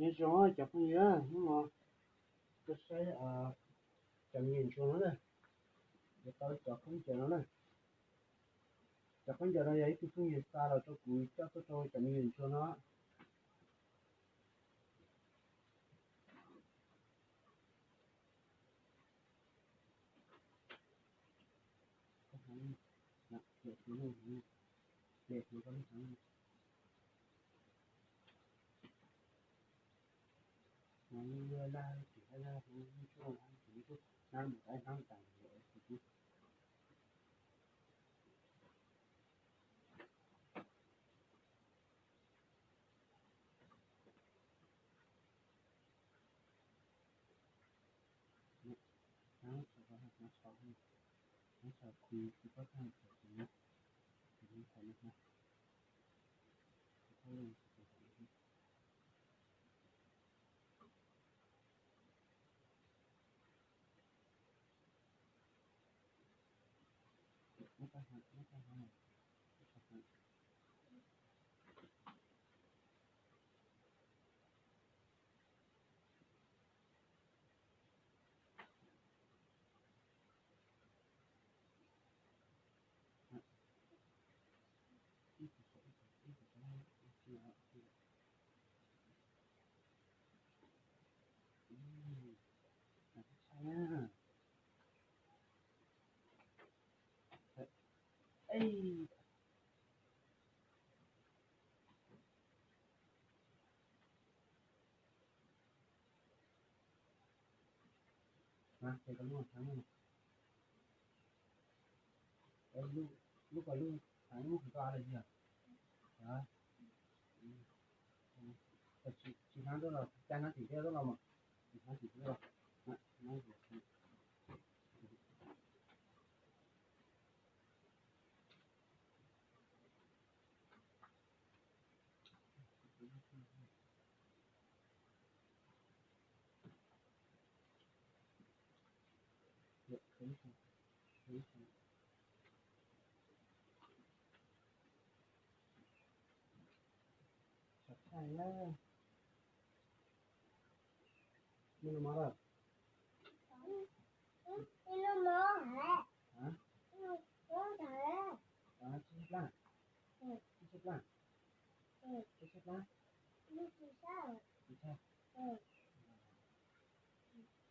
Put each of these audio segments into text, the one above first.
Nyob zoo cov phooj ywg, hnub no tuaj saib cov me nyuam ntsuag no na, yuav tau cov khaub ncaws no na. Cov khaub ncaws no yog ib tug phooj ywg xa los rau kuv coj tuaj rau cov me nyuam ntsuag no. Lub ko lub, lub ko lub, lub ko lub, tsis hnab rau los, cas hnab tim tej los mas, tsis hnab tim tej los.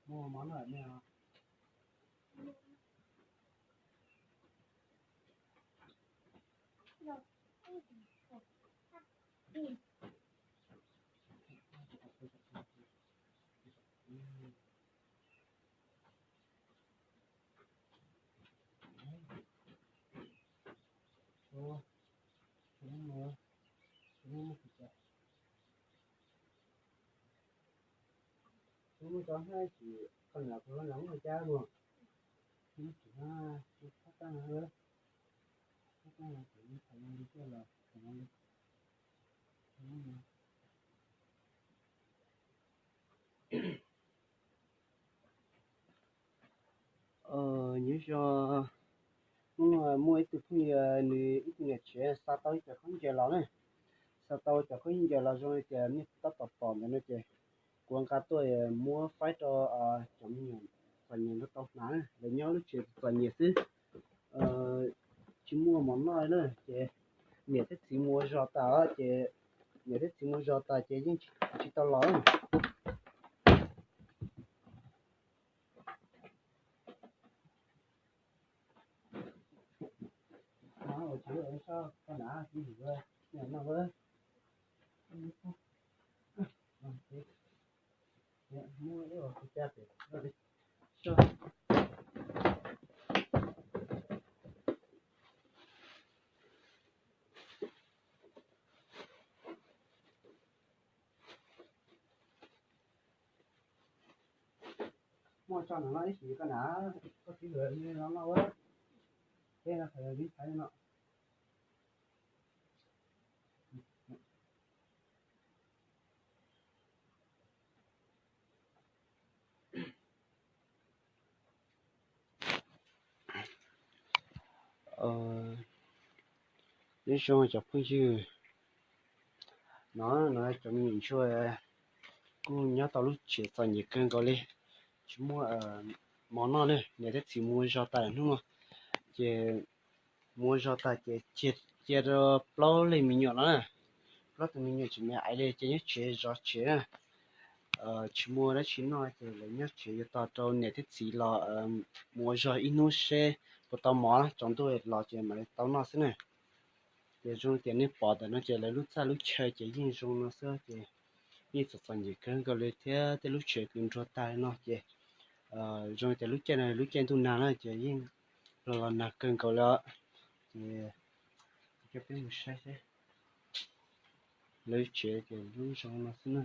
Muaj mov noj lawm me os? Muaj cov hnab tsis qhov niam qhov los muaj cab luaj. Tsis hnab, tsis thab tag, thab tag ces thov li tiag los thov li. Nyob zoo, hnub no muaj ib tug phooj ywg, nws ib tug niam tsev xa tau ib cov khaub ncaws los na. Xa tau cov khaub ncaws los zoo li tias nej tab tom pom ntawd no ces kuv nqa tuaj muab faib rau cov me nyuam txom nyem no tau hnav na. Lawv nyob lub tsev txom nyem xwb, tsis muaj mov noj na ces niam thiab txiv mus ua zog tas ces, niam thiab txiv mus ua zog tas ces yeej tsis tau los. Muaj tso no ib sim koj na, koj txiv hwm no no ua, peb no qhov yog vib thaiv no. Nyob zoo cov phooj ywg, no no cov me nyuam ntsuag, Kuj nyob tau lub tsev txom nyem kawg nkaus li, tsis muaj mov noj ne. Niam thiab txiv mus ua zog tas hnub no, ces mus ua zog tas ces cia rau plaub leeg me nyuam no na, plaub tus me nyuam tsis me aiv li ces nyob tsev zov tsev na. Tsis muaj dab tsi noj ces lawv nyob tsev yuav tos rau niam thiab txiv los mus ua zog ib hnub seb puas tau mov, tsaus ntuj los ces mam li tau noj xwb na. Ces zoo tias nej pom ntawm no ces lawv lub txaj lub chaw ces yeej zoo no xwb ces yeej txom txom nyem kawg nkaus li thiab tej lub tsev kws nruag tag li no ces zoo tias lub caij no lub caij ntuj nag na ces yeej los los nag kawg nkaus li. Ces coj peb mus saib seb lawv tsev ces lub zoo no xwb na.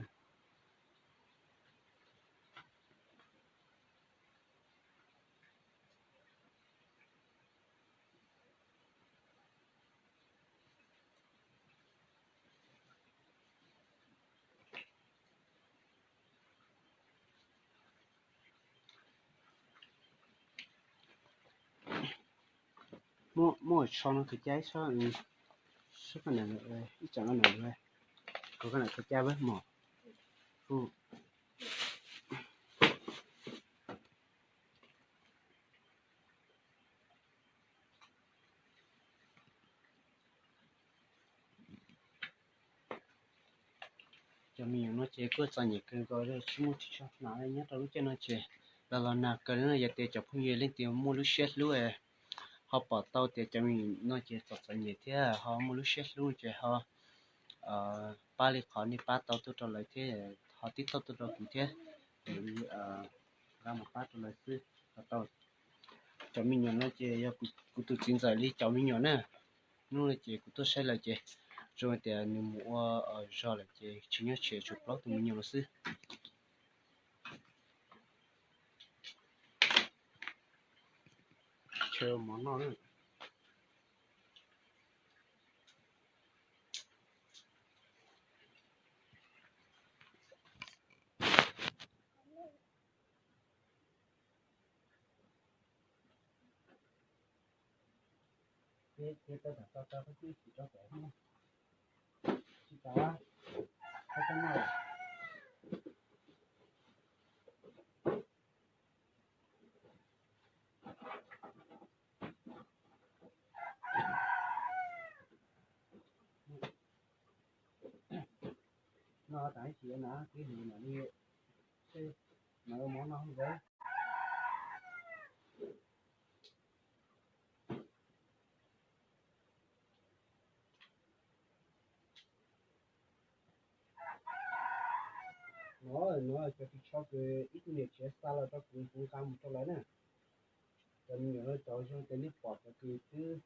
Muaj tsho no khaws cab ib tsob, ib tsob, ib tsob no, khaws cab mog. Cov me nyuam no ces kuj txom nyem kawg nkaus li, tsis muaj tsis tshua hnav li. Nyob rau lub caij no ces los los nag kawg li no. Yog tias cov phooj ywg leej twg muaj lub siab hlub ho pom tau tias cov me nyuam no ces txom txom nyem thiab ho muaj lub siab hlub ces ho pab li qhov nej pab tau tuaj rau lawv thiab ho tib tauj tuaj rau kuv thiab, nqa mus pab rau lawv xwb ho tau. Cov me nyuam no ces yog kuv tus txiv ntxawm li cov me nyuam na. Hnub no ces kuv tuaj saib lawm ces zoo tias nws mus ua zog lawm ces tsis nyob tsev, tshuav plaub tus me nyuam no xwb. Chaw mov noj na. No tas ib sim na, tib hlis mam li, mam ua mov no ntawd. No, no cov ris tsho kws ib tug niam tsev xa los rau kuv, kuv nqa mus rau lawv na. Cov me nyuam no cov zoo tias nej pom cov kws twb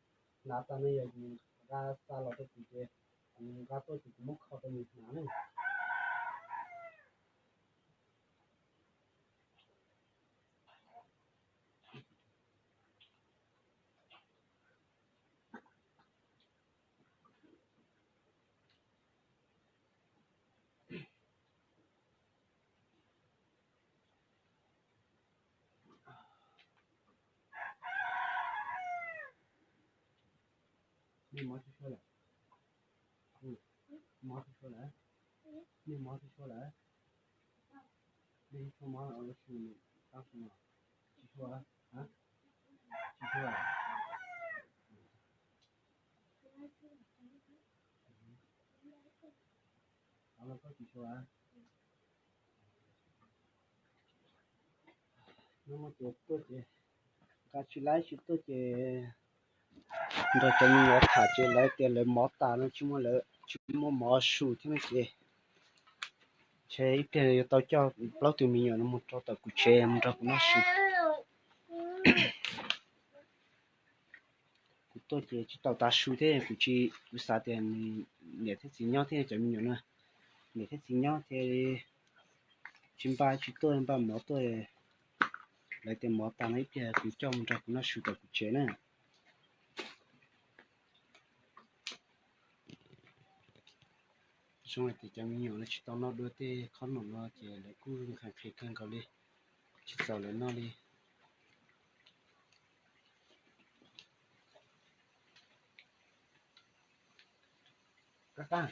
hnav tas no yog kuv nqa xa los rau kuv ces kuv nqa tuaj ces kuv muab kho rau nws hnav na. Nej mov tsis suav lawm? Mov tsis suav lawm? Nej mov tsis suav lawm? Nej tsis suav mov los ua si tab sis no tsis suav, tsis suav. Los koj tsis suav. No ces tuaj ces nqa tsis laib tsis tuaj ces nrog cov me nyuam tham ces lawv tias lawv mov tas no tsis muaj, lawv tsis muaj mov su thiab no ces ntshe ib pliag yuav tau coj plaub tus me nyuam no mus rau tom kuv tsev mus nrog kuv noj su. Kuv tuaj ces tsis tau tav su thiab kuv tsis, kuv xav tias niam thiab txiv nyob thiab cov me nyuam no, niam thiab txiv nyob thiaj li tsis npaj, tsis tuaj npaj mov tuaj. Lawv tias mov tas no ib pliag kuv coj mus nrog kuv noj su tom kuv tsev na. Zoo hais tias cov me nyuam no tsis tau noj dua tej khob noom no ces lawv kuj nqhis nqhis kawg nkaus li, tsis txaus lawv noj li. Qab qab,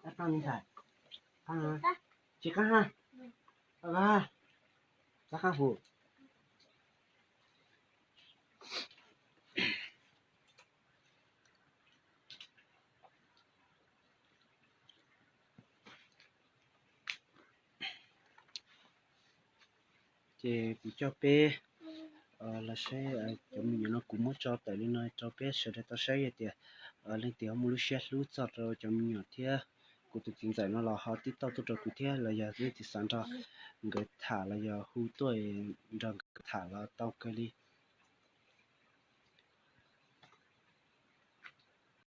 qab qab me ntxhais, qab, Tsis qab ha, qab ha, qab ha hu. Ces kuv coj peb los saib cov me nyuam no, kuv muab tso tawm li no rau peb sawv daws tau saib tias leej twg ho muaj lub siab hlub txog rau cov me nyuam thiab kuv tus txiv ntxawm no los ho tib tauj tuaj rau kuv thiab, los yog leej twg xav nrog nkawd tham los yog hu tuaj nrog nkawd tham los tau kawg li.